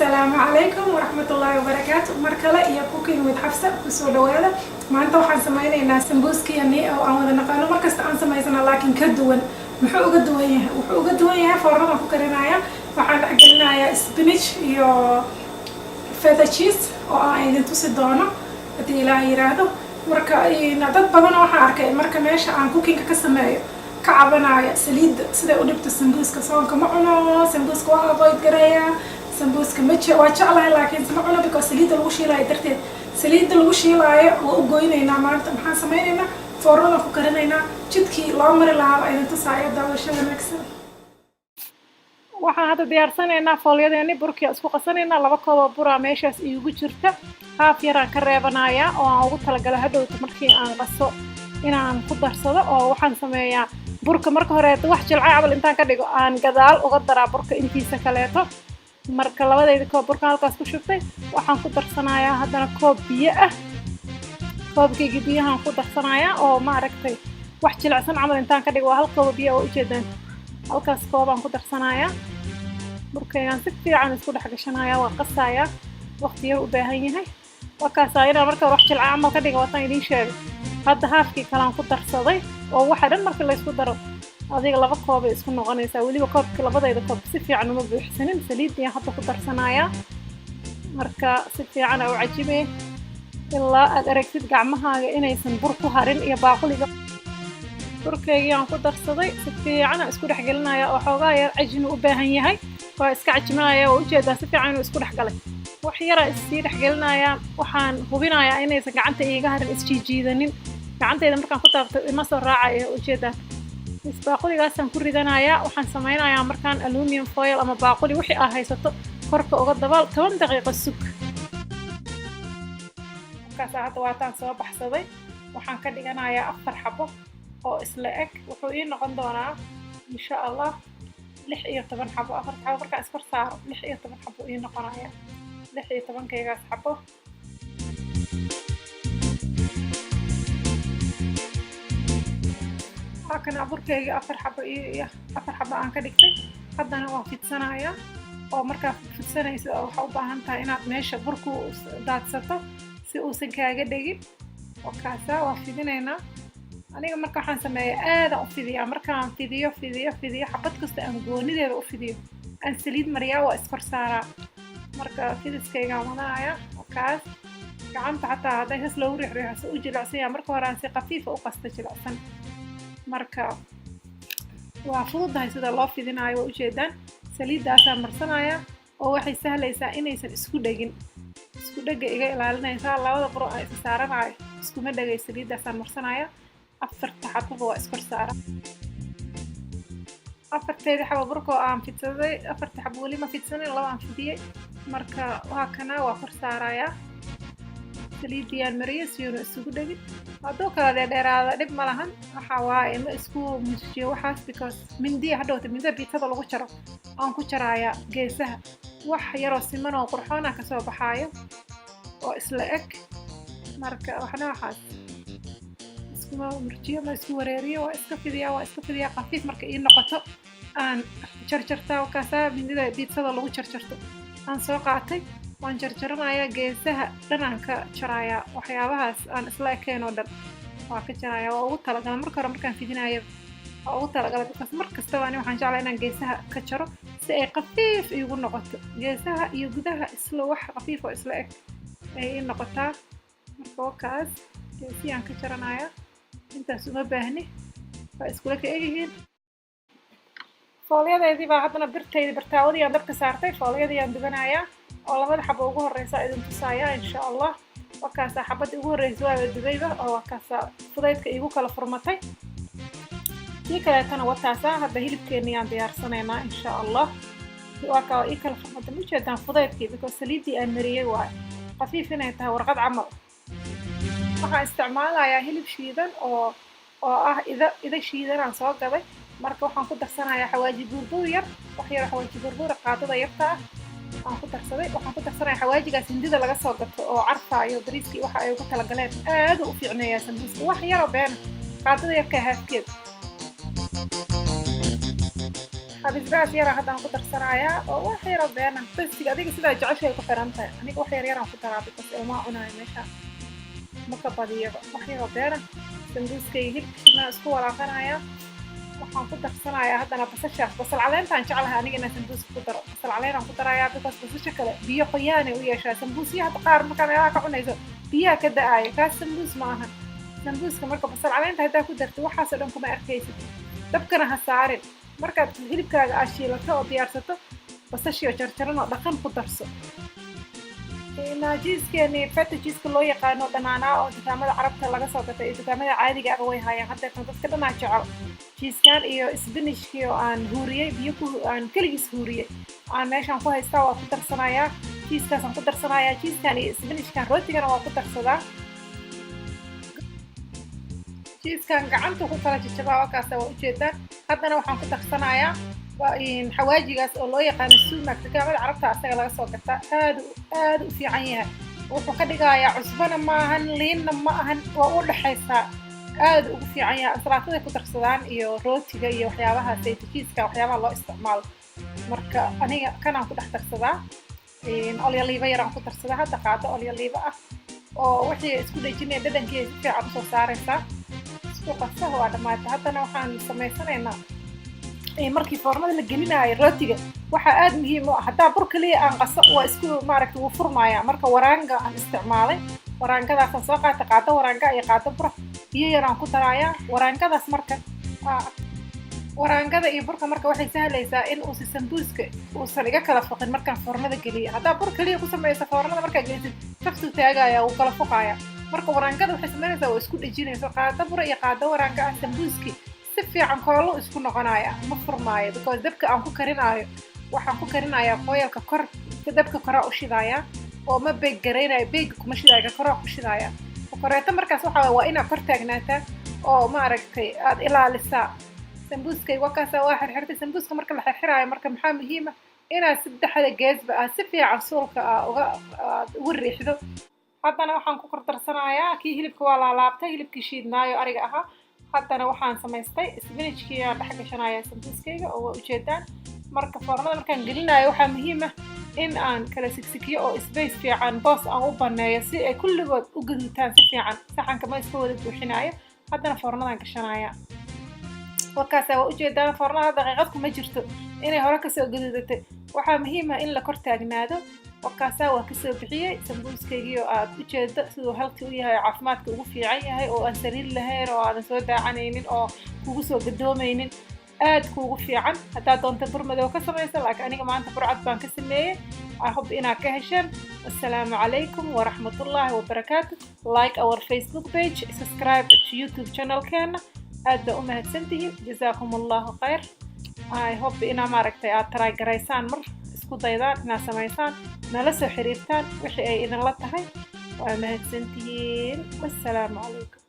Asalaamu calaykum waraxmatullaahi wabarakaatu. Mar kale iyo Cooking with Xafsa, kusoo dhawaada. Maanta waxaan sameyneynaa sambuuskiyani oo aan wada naqaano, markasta aan samaysana, laakiin ka duwan. Muxuu uga duwan yahay? Wuxuu uga duwan yahay foornadan ku karinaya. Waxaan dhexgelinayaa spinach iyo feta cheese oo aan idin tusi doono haddii Ilaah yiraahdo. Marka dad badan waxaan arkay marka meesha aan cookingka ka sameeyo ka cabanaya saliidda siday u dhibto sambuuska. Soonka ma cuno sambuuska, waa avoid gareeya sambuuska. Ma waa jeclahay, laakiin ma cuno because saliidda lagu shiilaayo darteed. Saliidda lagu shiilaayo waa u goynaynaa. Maanta maxaan sameynaynaa? Foornadan ku karinaynaa. Jidkii loo mari lahaa baa idin tusaayo. Daawasho wanaagsan. Waxaan hadda diyaarsanaynaa foolyadeeni. Burkii isku qasanaynaa. 2 koob oo buraa meeshaas iigu jirta. Haaf yaraan ka reebanayaa oo aan ugu talagalo hadhowta markii aan qaso inaan ku darsado. Oo waxaan sameeyaa, burka marka horeeto wax jilca cabal intaan ka dhigo aan gadaal uga daraa burka intiisa kaleeto. Marka labadayda koob burka halkaas ku shubtay, waxaan ku darsanayaa haddana koob biyo ah. Koobkayga biyahaan ku darsanayaa oo ma aragtay, wax jilicsan camal intaan ka dhigo. Waa hal kooba biyo oo ujeedaan, halkaas koobaan ku darsanayaa. Burkaygaan si fiican isku dhex gashanayaa, waa qasayaa, waqti yar u baahan yahay. Waa kaasaa inaan marka hore wax jilca camal ka dhiga wataan idiin sheegay. Hadda haafkii kalaan ku darsaday oo waxa dhan marka laysku daro adiga 2 koobay isku noqonaysaa. Weliba koobka, labadayda koob si fiican uma buuxsanin. Saliiddiyaan hadda ku darsanayaa. Marka si fiican aa u cajibee ilaa aad aragtid gacmahaaga inaysan bur ku harin iyo baaquliga. Burkaygii aan ku darsaday si fiican aan isku dhex gelinaya oo xoogaa yar cajinu u baahan yahay. Waa iska cajimanaya, waa ujeedaa si fiican inuu isku dhex galay. Wax yaraa issii dhex gelinayaa. Waxaan hubinayaa inaysan gacanta iiga harin, isjiijiidanin. Gacantayda markaan ku taabto ima soo raacayo, ujeedaa. Baaquligaasaan ku ridanayaa. Waxaan sameynayaa markaan aluminium foil ama baaquli wixii aa haysato korka uga dabaal, 10 daqiiqo sug. Markaasaa hadda waataan soo baxsaday. Waxaan ka dhiganayaa afar xabo oo isla eg. Wuxuu ii noqon doonaa, insha Allah, 16 xabo. Afarta xabo markaan iskor saaro, 16 xabo ii noqonaya, 16-kaygaas xabo. Waa kana burkayga, afar xabo iyo afar xabo aan ka dhigtay. Haddana waan fidsanayaa. Oo markaa fidsanaysa waxaa u baahan tahay inaad meesha burku daadsato si uusan kaaga dhegin. Oo kaasaa waa fidinaynaa. Aniga marka waxaan sameeyaa, aadaan u fidiyaa. Markaan fidiyo, fidiyo, fidiyo, xabad kasta aan goonideeda u fidiyo, aan saliid mariyaa, waa iskor saaraa. Marka fidiskaygaan wadanaya. Oo kaas gacanta xataa hadday sas loogu riixriixo si u jilicsan yahay. Marka hore aan si khafiifa u qasta, jilicsan. Marka waa fududahay sida loo fidinaayo, waa ujeedaan. Saliiddaasaa marsanaya oo waxay sahlaysaa inaysan isku dhegin. Isku dhega iga ilaalinaysaa. Labada buro aan isa saaranayo iskuma dhegay. Saliiddaasaan marsanaya. Afarta xababa waa iskor saara. Afarteedii xabo burka oo aan fidsaday, afarta xabo weli ma fidsanin, laba aan fidiyey. Marka waa kana, waa kor saarayaa. Saliiddiyaan mariyay si uuna isugu dhegin. Hadduu kala dheerdheeraada dhib ma lahan. Waxa waaye ma isku mujiyo waxaas because mindiya hadhowta, mindida pizzada lagu jaro aan ku jarayaa geesaha. Wax yaroo siman oo qurxoona kasoo baxaayo oo isla eg. Marka waxna waxaas iskuma murjiyo, ma isku wareeriyo. Waa iska fidiyaa, waa iska fidiyaa. Khafiif marka ii noqoto aan jarjartaa. Kaasaa mindida pizzada lagu jarjarto aan soo qaatay, waan jarjaranayaa. Geesaha dhan aan ka jarayaa. Waxyaabahaas aan isla ekayn oo dhan waa ka jarayaa. Waa ugu talagalay marka hore markaan fidinayo, waa ugu talagalay because mar kastaba ani waxaan jeclaa inaan geesaha ka jaro si ay khafiif iigu noqoto. Geesaha iyo gudaha isla wax khafiif oo isla eg ay ii noqotaa. Marka wakaas geesihii aan ka jaranayaa. Intaas uma baahni, waa iskula ka egyihiin. Foolyadeedii baa haddana birtaydi, birtaawadii aan dabka saartay. Foolyadii aan dubanayaa oo labada xabo ugu horeysa idin tusaaya, insha Allah. Wakaasaa xabadii ugu horeysa waaba dubayba oo wakaasaa fudaydka iigu kala furmatay. Kii kaleetana wataasaa. Hadda hilibkeennii aan diyaarsanaynaa, insha Allah. Waa kaa ii kala furmatay, ma ujeedaan fudaydkii? Because saliiddii aan mariyey waayo, khafiif inay tahay warqad camal. Waxaan isticmaalayaa hilib shiidan oo ah ida shiidan aan soo gaday. Marka waxaan ku darsanayaa xawaaji buurbuur yar, wax yar xawaaji buurbuur, qaadada yarta ah aan ku darsaday. Waxaan ku darsanayaa xawaajigaas Hindida laga soo gato oo carfaayo bariiskii waxa ay ugu talagaleen. Aad u fiicneeyaa sambuuska. Wax yaroo beena, qaadada yarka haafkeed. Basbaas yaraan haddaan ku darsanayaa oo wax yaroo beena. Basiga adiga sidaa jeceshahay ku xiran tahay. Aniga wax yar yaraan ku daraa because ilmaa cunaayo meesha, ma ka badiyaba, wax yaroo beena. Sambuuskayga hilibkiisna isku walaaqanayaa. Waxaan ku darsanayaa haddana basashaas, basal caleentaan jeclahay aniga inaan sambuuska ku daro. Basal caleenaan ku darayaa because basasha kale biyo qoyaanay u yeeshaa. Sambuusya hadda qaar markaa meelaha ka cunayso biyaha ka da-aaya, kaas sambuus ma ahan. Sambuuska marka basal caleenta haddaa ku darto, waxaasoo dhan kuma arkaysid. Dabkana ha saarin. Markaad hilibkaaga aad shiilato oo diyaarsato, basashii oo jarjaran oo dhaqan ku darso. Cheesekeeni feta cheeseka loo yaqaano dhanaanaa oo dukaamada Carabta laga soo gatay iyo dukaamada caadiga aba way haayaan haddeertan. Dadka dhanaa jecel cheesekan iyo spinachkii oo aan huuriyey biyo ku aan keligiis huuriyey aan meeshaan ku haystaa, waa ku darsanayaa. Cheesekaasaan ku darsanayaa, cheesekan iyo spinachkan rootigana waa ku darsadaa. Cheesekan gacanta ku kala jajabaa, wakaasa waa ujeedaan. Haddana waxaan ku darsanayaa xawaajigaas oo loo yaqaano sumac. Dukaamada Carabta asaga laga soo gataa. Aad aad u fiican yahay. Wuxuu ka dhigayaa cusbana maahan, liinna ma ahan, waa u dhexaysaa. Aad ugu fiican yahay. Ansalaatada ku darsadaan iyo rootiga iyo waxyaabaha saytajiiska, waxyaabaha loo isticmaalo. Marka aniga kanaan ku dhex darsadaa. Olio oliva yaraan ku darsadaa hadda, qaado olio oliva ah oo wixii isku dhejinaya dhadhankii si fiican usoo saaraysaa. Isku qasa, waa dhammaatay. Haddana waxaan samaysanaynaa markii foornada la gelinaayo rootiga, waxaa aad muhiim u ah haddaa bur kaliya aan qaso, waa isku maaragta, wuu furmaaya. Marka waraanga aan isticmaalay, waraangadaasaan soo qaatay, qaado waraanga iyo qaado bura, biyo yaraan ku darayaa waraangadaas. Marka waraangada iyo burka marka waxay sahlaysaa in uusa sambuuska uusan iga kala foqin markaan foornada geliyo. Haddaa bur kaliya ku samaysa, foornada markaa gelisid kaftuu taagaya, wuu kala foqaya. Marka waraangada waxay samaynaysaa waa isku dhejinaysa. Qaado bura iyo qaado waraanga ah, sambuuski si fiican koolo isku noqonaya, ma furmaayo, because dabka aan ku karinaayo, waxaan ku karinayaa foilka kor, dabka koraa u shidaaya oo ma bake garaynayo. Bake kuma shidaayo, ka koraa ku shidaaya koreeto. Markaas waxa waa inaad kor taagnaataa oo maaragtay aad ilaalisaa. Sambuuskay wakaasa, waa xirxirtay. Sambuuska marka la xirxiraayo marka maxaa muhiima? Inaad saddexda geesba aad si fiican suulka aa uga aad ugu riixdo. Haddana waxaan ku kordarsanayaa kii hilibka. Waa laalaabtay hilibkii shiidnaayo ariga ahaa. Haddana waxaan samaystay spinachkii aan dhex gashanayaa sambuuskayga oo waa ujeedaan. Marka foornada markaan gelinayo, waxaa muhiim ah in aan kala sigsikiyo oo space fiican, boos aan u baneeyo si ay kulligood u gaduutaan si fiican. Saxanka ma iska wada buuxinayo. Haddana foornadaan gashanaya, wakaasa waa ujeedaan. Foornada daqiiqad kuma jirto inay hore kasoo gaduudatay. Waxaa muhiim ah in la kor taagnaado. Wakaasaa, waa kasoo bixiyey sambuuskaygii oo aad ujeedo siduu healthy u yahay oo caafimaadka ugu fiican yahay oo aan saliid lahayn oo aadan soo daacanaynin oo kugu soo gadoomaynin, aad kuugu fiican. Haddaad doonta bur madow ka samaysa, laakiin aniga maanta burcad baan ka sameeyey. I hope inaad ka hesheen. Assalaamu calaykum waraxmatullaahi wabarakaatu. Like our Facebook page, subscribe to YouTube channelkeena. Aad baa u mahadsantihiin. Jazaakum Allahu khayr. I hope inaa maaragtay aad try garaysaan, mar isku daydaan inaad samaysaan, nala soo xiriirtaan wixii ay idinla tahay. Waa mahadsantihiin. Wassalaamu calaykum.